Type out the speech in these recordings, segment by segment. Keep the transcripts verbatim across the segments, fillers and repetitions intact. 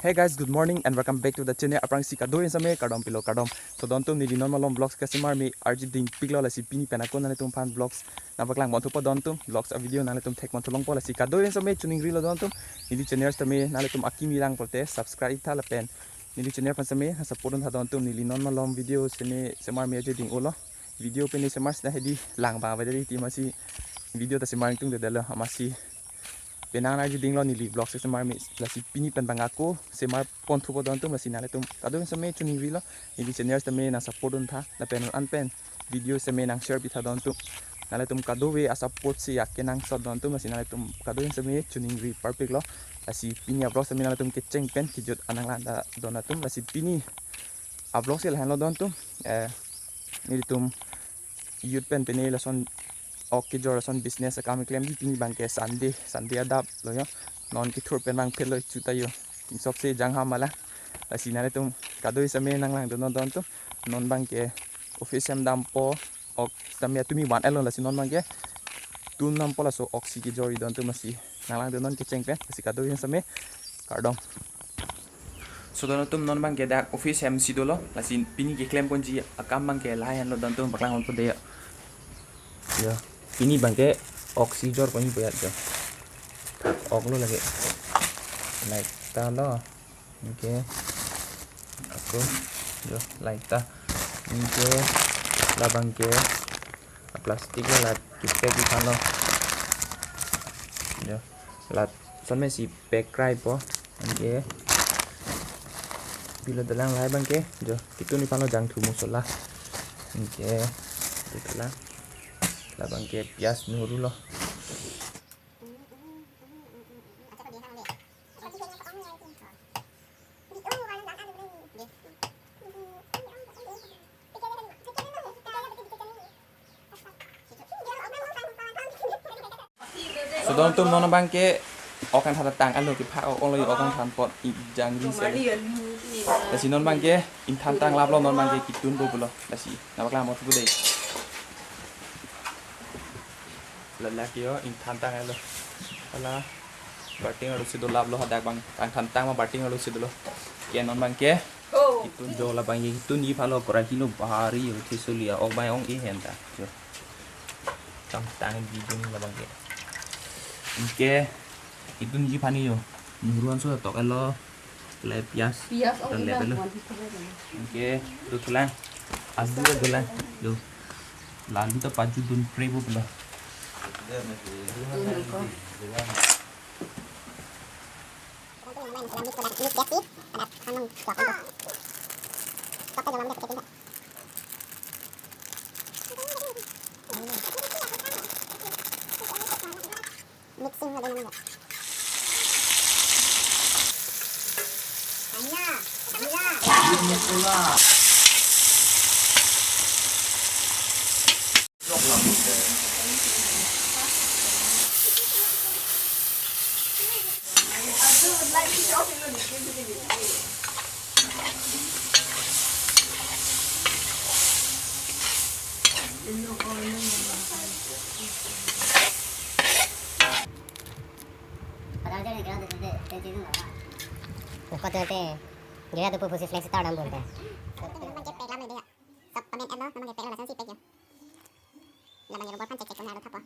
Hey guys, good morning and welcome back to the channel. Aphrangsi kadokave same kardom pilo, kardom. So don atum, neli non malom vlogs kasemar me arji dingpiklo, lasi pini pen ako nanglitum aphan vlogs nangpaklang ponthupo don atum. Vlogs a-video nanglitum thek ponthulongpo, lasi kadokave same choningrilo don atum. Neli channel sitame nanglitum akimi lang pulote subscribe tha lapen neli channel aphan same nangsupport duntha don atum. Neli non malom video sene semar me arji ding-olo. Video pini semar sita hedi lang abang avedetji amatsi video ta semar ingtungdedetlo amatsi penang arji dinglo neli vlogs semar me, lasi pini pen abang ako semar ponthupo don atum, lasi nanglitum kadokave same choningrilo, neli channel sitame nangsupport duntha lapen non an pen video sitame nangshare pitha don atum. Nanglitum kadokave asupport si akenangsot don atum, lasi nanglitum kadokave same choningri parpiklo. Lasi pini a-vlogs sitame nanglitum kecheng pen kejut an nanglang ta don atum. Lasi pini a-vlogs ke lahenlo don atum. Eh, nelitum youth pen pine lason ok kejor lason business akam klemji, pini abangke Sunday, Sunday adaplo yo. Non kethur pen abang phelo chuta yo. Tingsok se jangham mala. Lasi nanglitum kadokave same nanglang dun don atum. Non abangke office hem dampo, ok sitame atumi van-etlo, lasi non abangke tun dampo, laso ok si kejorji don atum, lasi nanglang dun non kecheng pen, lasi kadokave same kardom. So don atum, non abangke dak office hem si dolo, lasi pini keklem ponji akam abangke lahenlo don atum, paklang ponpo dei. Yo, pini abangke ok si jor ponji po ya, yo. Thak oklo lake. Like ta lo. Anke ako, yo, like ta. Anke labangke plastic lo, la kepack iphan lo. Yo, lason me si pack kraipo. Anke pilo dolang, lahai abangke, yo, ketun iphan lo, jangthu mosola. Anke itulang. Labangke piyaj, nohru lo. So don atum, non abangke ok kangthan tang, anu kepha ok onglo, ok kangthan apot ejang ri se. Lasi non abangke ingthan tanglaplo, non abangke ketunpo pulo. Lasi nangpaklang ponthupo dei. Lala ke yo, ingthan tanglo. Hala barting arlo si dolaplo, hadak abang kangthan tang ma barting arlo si dolo. Ke non abangke. Oh. Ketun jo, labangke ketunji aphan lo, kora hilo bahari yo, thisuli a-ok abang ong-e hen ta. Jo. Kangtangji dun labangke. Anke ketunji aphan yo. Nohru anso tok-etlo. Lake piyaj. Piyaj, oh, lake ina pelo. Anke, do thulang. Alu do thulang. Do. Lalu ta paju dun pre bo pelo. Mixing na din naman. Kanya. Kanya. Oko tete, gaya tu pusi flex tar dam bonta. Teman pakai pek lam deh ya. Sab pamen eno, teman pakai pek lam langsung si pek ya. Lamang ya, rubber pan cek cek kena ada apa.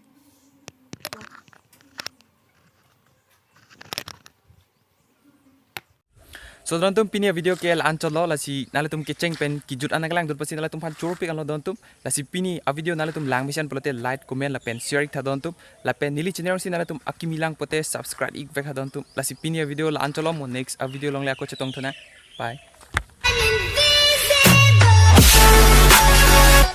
So don atum, pini a-video ke la-an chotlo, lasi nanglitum kecheng pen kejut an nanglang dun pusi nanglitum aphan choro pik anlo don atum. Lasi pini a-video nanglitum lang mesen pulote like, comment lapen share iktha don atum. Lapen neli channel si nanglitum akimi lang pulote subscribe ik vek tha don atum. Lasi pini a-video la-an chotlo, mo next a-video along le ako chetong thunang. Bye.